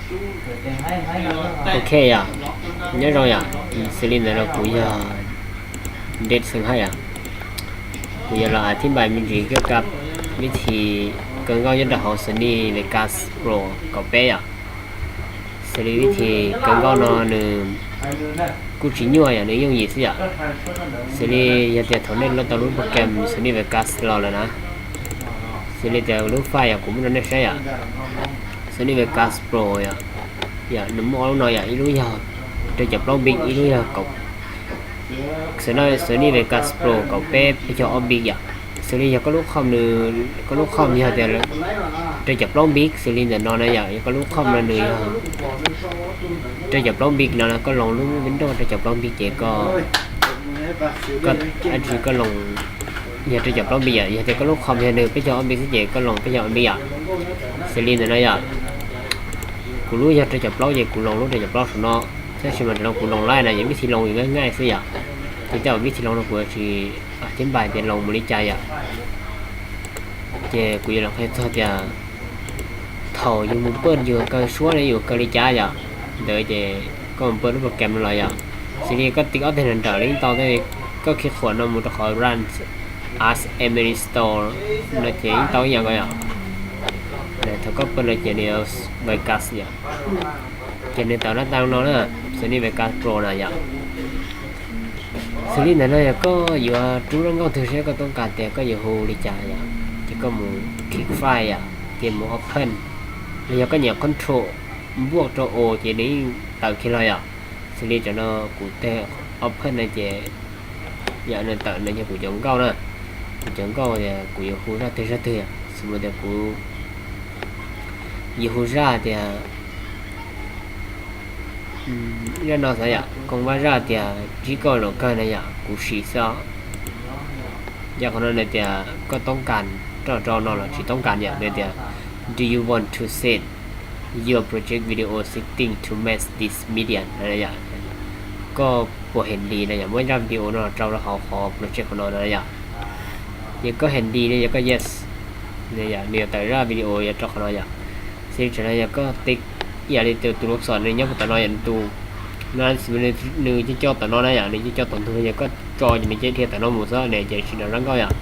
Ok yom, nyob zoo yom, xws li ntawd no kuv yog Dej Xeeb Haj yom, kuv yuav los thib npais me ntsis kiab kab vib thi kaw nkauj nyob rau hauv Sony Vegas Pro kaum peb yom. Xws li vib thi kaw nkauj no nws kuj tsis nyuaj yom, nws yooj yim xwb yom. Xws li yog tias thaum nej lub tau lub program Sony Vegas los lawm na, xws li tias lub file yom, kuv muab rau nej saib yom, Sony Vegas Pro yom, yom nws muaj ob lub no yom, ib lub yog rau caum plaub npib, ib lub yog kaum, Sony Vegas Pro kaum peb peb caug ob npib yom. Xws li yog koj lub com nws, koj lub com yog tias rau caum plaub npib xws li ntawm no na yom, yog koj lub com no nws yog rau caum plaub npib no, koj loos lub Windows rau caum plaub npib ces koj, koj, koj loos yog rau caum plaub npib yom, yog tias koj lub com yog nws peb caug ob npib xwb ces koj loos peb caug ob npib yom. Xws li ntawm no yom, kuv lub yog rau caum plaub ces kuv loos lub rau caum plaub saum no, tab sis mas tam no kuv loos laij na, yog vib thi loos nws nqaij nqaij xwb yom. Ces tej zaum vib thi loos no kuv tsis thib npais tias loos mus li cas yom. Ces kuv yuav los qhia txog tias thaum yus mus paj yus kaw suab ne yus kaw li cas yom, ntawd ces koj mus paj lub program no los yom, xws li koj tiv ob teg nram nrawm li tau, koj khi qhuam no mus rau qhov Run as Administrator no ces yeej tau ib yam nkaus yom. Thaum koj paj no ces nws Vegas yom, ces nws tawm nab tag no na, Sony Vegas Pro na yom. Xws li ntawm no yog koj yuav rub zaj nkauj twg seb koj toob kas tias koj yuav hu li cas yom, ces koj mus click file yom, ces mus open, los yog koj nyem control npuaj rau o ces nws yeej tawm kiag los yom. Xws li tam no kuv teg open no ces yom nws tawm no yog kuv cov nkauj na, kuv cov nkauj tias kuv yuav hu zaj twg zaj twg yom, xws li tias kuv yuav hu zaj tias zaj no xav yom, koj ua zaj tias tsib kauj lus kawg na yom, kuv sim xwb. Yog qhov no nws tias koj toob kas rau rau no los tsis toob kas yom, nws tias do you want to set your project video setting to match this medium na yom. Koj puas heem li na yom, muab zaj video no rau rau hauv qhov project qhov no na yom. Ces koj heem li ne yog koj yes, nws yuav tawm zaj video yuav rau qhov no yom. Xws li tam no yog koj tiv ib yam li tus lub xom nws nyob puag tom no yom, tus no nws coj coj tom no na yom, nws coj coj tom ntug yog koj tso ces nws cia dhia tom no mus xwb ne ces tsis nrov zaj nkauj yom.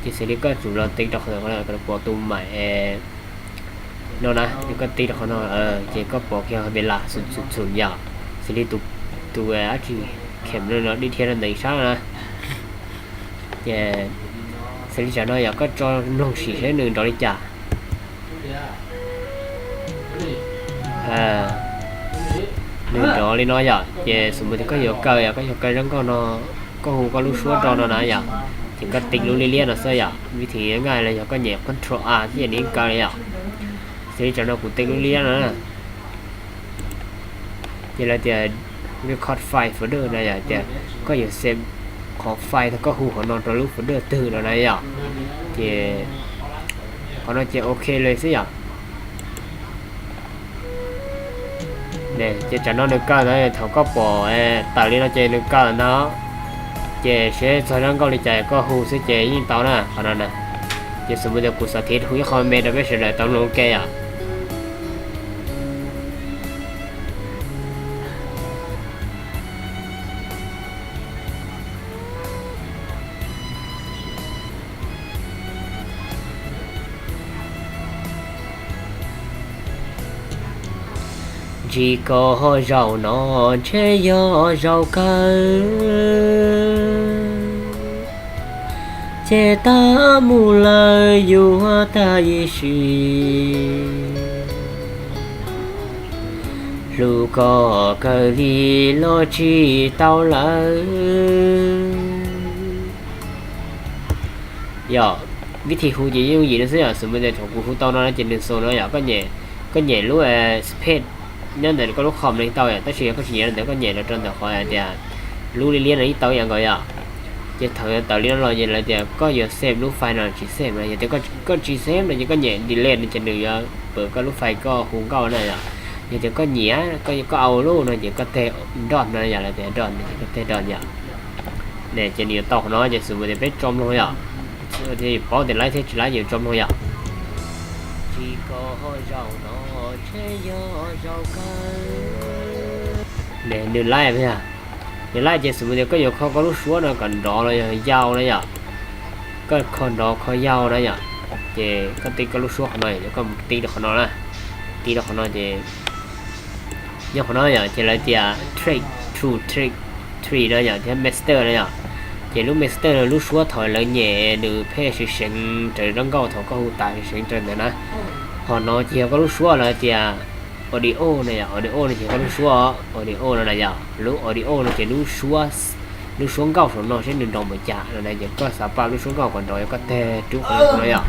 Ces xws li koj tsum los tiv rau qhov pom tus maim no na, yog koj tiv rau qhov no ces koj pom kiag ve las xum xum xum yom. Xws li tus, tus dab tsi khem no dim dhia rau ntawm sab na. Ces xws li tam no yog koj tso mloog sim seb nws nrov li cas. Nws nrov li no yom, ces xws li tias koj yuav kaw yom, koj yuav kaw zaj nkauj no, koj hu koj lub suab rau no na yom, ces koj tiv lub liab liab no xwb yom, vib thi nqaij los yog koj nyem control A thiab nws yeej kaw li yom. Xws li tam no kuv tiv lub liab liab no na, ces lawv tias record file folder no yom, tias koj yuav save qhov file thaum koj hu qhov no rau lub folder twg no na yom. Ces qhov no ces ok li xwb yom. Ces tam no nws kaw ntawd, thaum koj pom tawm li no ces nws kaw ntawd, ces seb txog zaj nkauj li cas koj hu xwb ces yeej tau na qhov no na. Ces xws li tias kuv xav thiv hu ib qho me rau peb sawv daws tau mloog ua ke yom. Ntsis ko zaum no ntshe yog zaum kawg, ces tag mus lawm yuav tag ib sim, hlub koj kawg li los tsis tau lawm. Yog vib thi hu ces yooj yim no xwb yom, xws li tias thaum kuv hu tau no ces nws xaus no yom, koj nyem lub space nyob ntawm koj lub com no yeej tau yom, tab sis yog koj tsis nyiam ntawd koj nyem los rau ntawm qhov tias lub liab liab no yeej tau ib yam nkaus yom. Ces thaum yuav tawm li no los ces lawv tias koj yuav save lub file no los tsis save no, yog tias koj tsis save no ces koj nyem delete no ces nws yuav pam koj lub file koj hu nkauj na yom. Yog tias koj nyiam, koj au lub no ces koj teg done no yom, lawv tias done no ces koj teg done yom. Ne ces nws yuav tau qhov no ces xws li tias peb tso mloog yom, paub tias laib thiab tsis laib ces tso mloog yom. Ntsis ko zaum no Nws laij, nws laij ces xws li tias koj yuav kho koj lub suab no kom nrov los yog yau na yom, koj kho nrov kho yau na yom, ces koj tib koj lub suab qhov no, koj mus tib rau qhov no na, tib rau qhov no ces nyob qhov no yom, ces lawv tias track two, track three no yom, thiab master no yom. Ces lub master no lub suab thaum lawv nyem nws pheej seev seev raws zaj nkauj thaum koj hu tas seev seev raws ntawd na. Qhov no ces yog koj lub suab lawv tias audio no yom, audio no ces koj lub suab audio no na yom, lub audio no ces lub suab, lub suab nkauj saum no seb nws nrov npaum cas no na, ces koj xav pab lub suab nkauj kom nrov yog koj teg rub qhov no yom.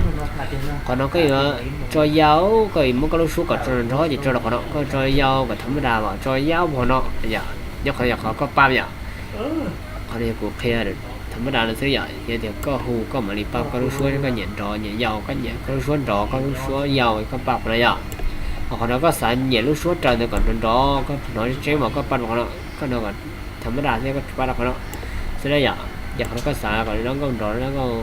Qhov no koj yuav tso yau, koj yuav muab koj lub suab kom tso nrov ces tso rau qhov no, koj tso yau kom thav mab das kom tso yau qhov no yom, nyob qhov no yog qhov koj pab yom. Qhov no yog kuv qhia thav mab das no xwb yom, yog tias koj hu koj mam li pab koj lub suab, koj nyiam nrov nyiam yau, koj nyiam koj lub suab nrov koj lub suab yau koj pab qhov no yom. Ho qhov no koj xav nyiam lub suab raws ntawd kom nrov nrov, koj hnov tseeb mas koj pab rau qhov no, koj hnov kom thav mab das thiab koj pab rau qhov no xwb na yom. Ces qhov no koj xav kom zaj nkauj nrov, zaj nkauj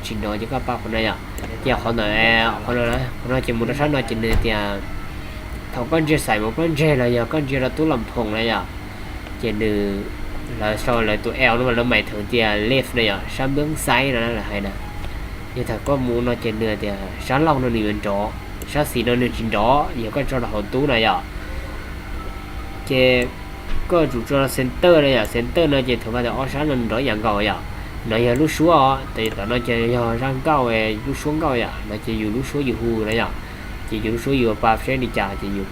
tsis nrov ces koj pab qhov no yom. Ces qhov ntawm, qhov no, qhov no ces mus rau sab no ces nws tias thaum koj ntsia xaim mus koj ntseg los yog koj ntsia rau tub las phoom na yom, ces nws, lawv sau lawv tus L no mas lawv mais thawm tias left na yom, sab npeb xaib no lawv hais na. Yog thaum koj mus no ces nws tias sab laug no nws yuav nrov, sab xis no nws tsis nrov, yog koj tso rau hauv tub na yom. Ces koj tsum tso center na yom, center no ces thaum mas tias ob sab no nrov ib yam nkaus yom. No yog lub suab, tam no ces yog zaj nkauj, lub suab nkauj yom, no ces yus lub suab yus hu na yom. Ces yus lub suab yus pab seb li cas ces yus,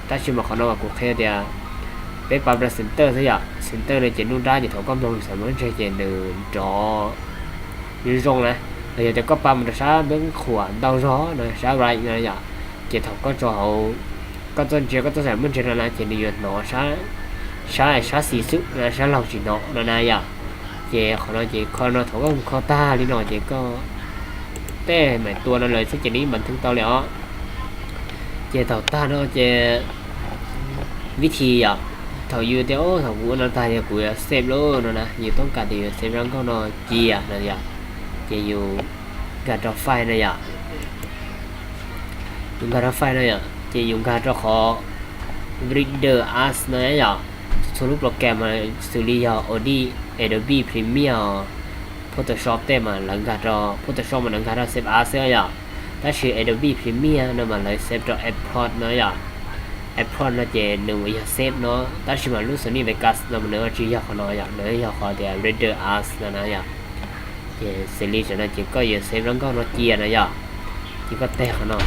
tab sis mas qhov no mas kuv qhia tias peb pab rau center xwb yom, center no ces nruab nrab ces thaum koj mloog xaim mus ntseg ces nws nrov zoo na. Los yog tias koj pab mus rau sab npeb qhuam ntau zog no, sab right no yom, ces thaum koj tso hauv, koj txoj ntsia koj txoj xaim mus ntseg no na ces nws yuav hnov sab, sab xis xwb, sab laug tsis hnov no na yom. Ces qhov no ces kho no thaum koj mus kho tag li no ces koj tej mais tua no lawm xwb ces nws yeej npas thwj tau li os. Ces thaum tag no ces vib thib yom, thaum yus tias thaum kuv ua no tag yog kuv yuav save lauj no na, yus toob kas tias yuav save zaj nkauj no cia no yom, ces yus nkag rau file no yom. Yus nkag rau file no yom, ces yus nkag rau qhov Reader Apps no yom. Txhua lub program mas xws li yog Audi, Adobe Premiere, Photoshop tej mas lawv nkag rau, Photoshop mas lawv nkag rau Save As xwb yom. Tab sis Adobe Premiere no mas lawv save rau Export no yom. Export no ces nws yog save no, tab sis mas lub Sony Vegas no mas nws tsis yog qhov no yom, nws yog qhov tias Reader Apps no na yom. Ces xws li tam no ces koj yuav save zaj nkauj no cia no yom, ces koj teg qhov no,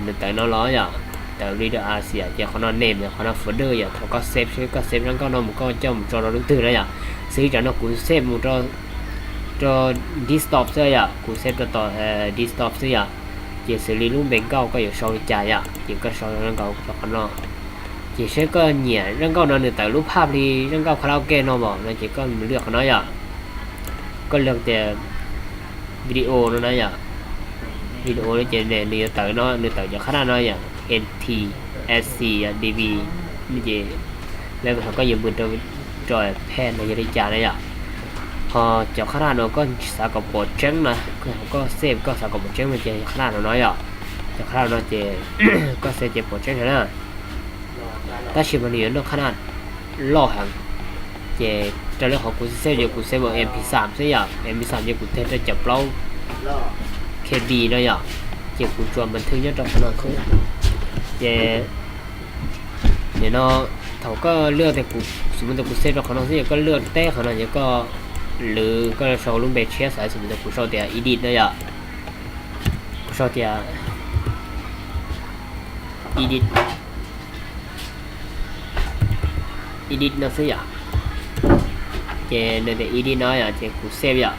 nws tawm no los yom, tawm Reader As yom, ces qhov no name yom, qhov no folder yom, thaum koj save seb koj save zaj nkauj no mus koj coj mus tso rau lub twg na yom. Xws li tam no kuv save mus rau desktop xwb yom, kuv save rau tom desktop xwb yom. Ces xws li lub npe nkauj koj yuav sau li cas yom, ces koj sau zaj nkauj rau qhov no. Ces seb koj nyiam zaj nkauj no nws tawm lub phaj li zaj nkauj karaoke no pom no ces koj mus lwaj qhov no yom. Koj lwaj tias video no na yom, video no ces nws yuav tawm no, nws tawm cov qhab naj no yom, N T S C yom, D V, ces lawv thaum koj yuav npws rau, rau page no yog li cas na yom. Ho cov qhab naj no koj xav kom pom tseeb na, koj save koj xav kom pom tseeb no ces qhab naj no no yom, cov qhab naj no ces koj save ces pom tseeb heev na. Tab sis mas nws yuav noj qhab naj loj heev. Ces raws li qhov kuv save ces kuv save ua M P xam xwb yom, M P xam ces kuv teg rau caum plaub K B no yom, ces kuv tsuas npas thwj nyob rau qhov no xwb. Ces nim no thaum koj lwaj tias kuv, xws li tias kuv save rau qhov no xwb ces koj lwaj teb qhov no ces koj lwv koj sau lub npe tshiab xaiv, xws li tias kuv sau tias edit no yom, kuv sau tias edit, edit no xwb yom. Ces nws tias edit no yom ces kuv save yom.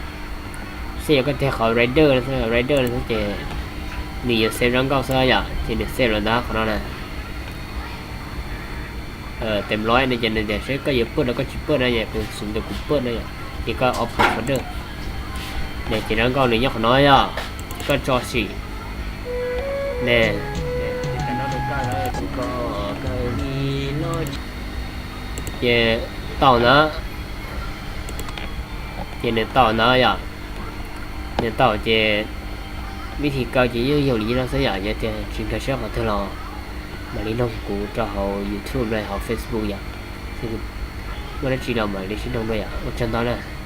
Seb yog koj teg qhov render no xwb, render no xwb ces nws yuav save zaj nkauj xwb yom, ces nws save los ntawm qhov no na. Tes lov no ces nws tias seb koj yuav pub los koj tsis pub na, xws li tias kuv pub no yom, ces koj open folder. Ces zaj nkauj nws nyob qhov no yom, koj tso sim ne. Ces tau na, ces nws tau na yom, nws tau ces vib thib kaw ces yeej yog li no xwb yom, yog tias tsis nkag siab qhov twg los mam li noog kuv rau hauv YouTube los hauv Facebook yom. Muaj dab tsi los mam li sib noog dua yom. Ua tsaug ntau na.